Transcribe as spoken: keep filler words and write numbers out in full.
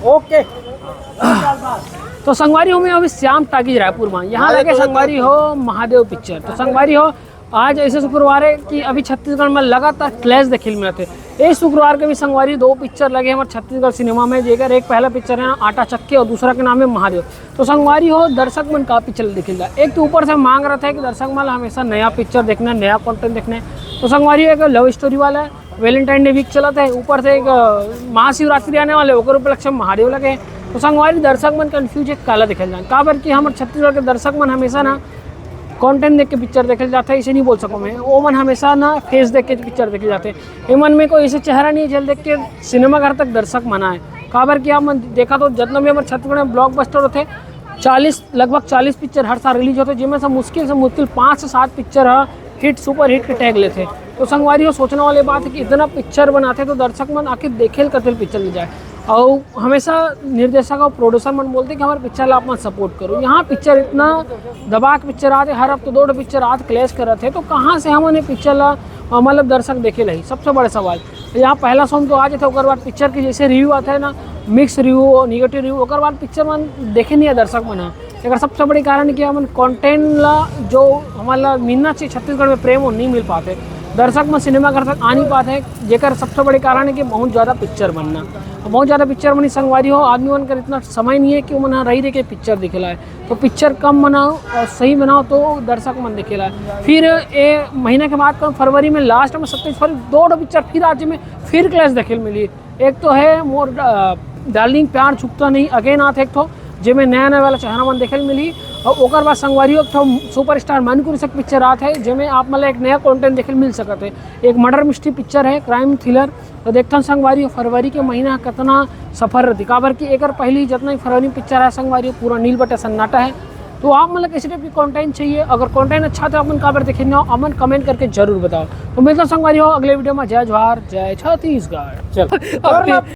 ओके। तो संगवारी हो, मैं अभी श्याम टाकीज रायपुर में, यहाँ लगे संगवारी हो महादेव पिक्चर। तो संगवारी हो, आज ऐसे शुक्रवार है कि अभी छत्तीसगढ़ में लगातार क्लैश देखे मिलत हे। इस शुक्रवार के भी संगवारी दो पिक्चर लगे हमारे छत्तीसगढ़ सिनेमा में, जेकर एक पहला पिक्चर है आटा चक्की और दूसरा के नाम है महादेव। तो संगवारी हो, दर्शक मन का पिक्चर देखे ला, एक तो ऊपर से मांग रहा था कि दर्शक मन हमेशा नया पिक्चर देखना है, नया कंटेंट देखना है। तो संगवारी हो, एक लव स्टोरी वाला है, वैलेंटाइन डे वीक चलत है, ऊपर से एक, अ, महाशिवरात्रि आने वाले, ओकर उपलक्ष्य में महादेव लगे। तो संगवारी दर्शक मन कंफ्यूज है काला देखल जान, काबर कि हमर छत्तीसगढ़ के दर्शक मन हमेशा ना कंटेंट देख के पिक्चर देखल जाथे, इसे नहीं बोल सकूँ मैं, वो मन हमेशा ना फेस देख के पिक्चर देखे जाथे। ए मन में कोई ऐसे चेहरा नहीं है जेल देख के सिनेमा घर तक दर्शक मन आए। काबर कि आप मन देखा तो जितना भी हमर छत्तीसगढ़ में ब्लॉकबस्टर होते, चालीस, लगभग चालीस पिक्चर हर साल रिलीज होते, जिनमें से मुश्किल से मुश्किल पाँच से सात पिक्चर है हिट, सुपर हिट के टैग लेथे। तो संगवारी हो, सोचने वाली बात है कि इतना पिक्चर बनाते तो दर्शक मन आखिर देखे ल कते ल पिक्चर ले जाए। और हमेशा निर्देशक और प्रोड्यूसर मन बोलते कि हमारे पिक्चर ला आप मन सपोर्ट करो। यहाँ पिक्चर इतना दबा के पिक्चर आते, हर हफ्ते दो ठो पिक्चर आते, क्लैश करत है, तो कहाँ से हमन ये पिक्चर ला, अ, मतलब दर्शक देखे लही? सबसे बड़ा सवाल। यहाँ पहला सॉन्ग तो आ जाते, ओकर बाद पिक्चर की जैसे रिव्यू आता है ना, मिक्स रिव्यू, नेगेटिव रिव्यू, ओकर बाद पिक्चर मन देखे नहीं है दर्शक मन ह। एकर सबसे बड़ी कारण कि हमन कंटेंट ला, जो हमन ला मिलना चाहिए छत्तीसगढ़ में प्रेम, वो नहीं मिल पाते। दर्शक मन सिनेमा घर तक आ नहीं पाते, जेकर सबसे बड़ी कारण है कि बहुत ज़्यादा पिक्चर बनना। बहुत ज़्यादा पिक्चर बनी संगवारी हो, आदमी मन कर इतना समय नहीं है कि वो मन रही रही के पिक्चर दिखे लाए। तो पिक्चर कम बनाओ और सही बनाओ तो दर्शक मन देखे लाए। फिर ए महीना के बाद कौन, फरवरी में लास्ट में सत्ताईस फरवरी दो ठो पिक्चर फिर आज में फिर क्लैश देखे ल मिली। एक तो है मोर, अ, डार्लिंग प्यार चुकता नहीं, अगेन आत एक ठो, जेमे नया नया वाला चेहरा मन देखे ल मिली। और ओकर बाद संगवारी एक ठो सुपरस्टार मणिपुरी से पिक्चर आत है, जेमे आप मतलब एक नया कंटेंट देखे ल मिल सकत है। एक मर्डर मिस्ट्री पिक्चर है, क्राइम थ्रिलर। तो देखथन संगवारी, फरवरी के महीना कितना सफर रहती, काबर कि एकर पहली जितना ही फरवरी में पिक्चर है संगवारी, पूरा नील बटे सन्नाटा है। तो आप मतलब कैसे टाइप की कंटेंट चाहिए, अगर कंटेंट अच्छा तो अपन काबर देखे ना, अमन कमेंट करके जरूर बताओ। तो मिलता संगवारी हो अगले वीडियो में। जय जोहार, जय छत्तीसगढ़। चल। अब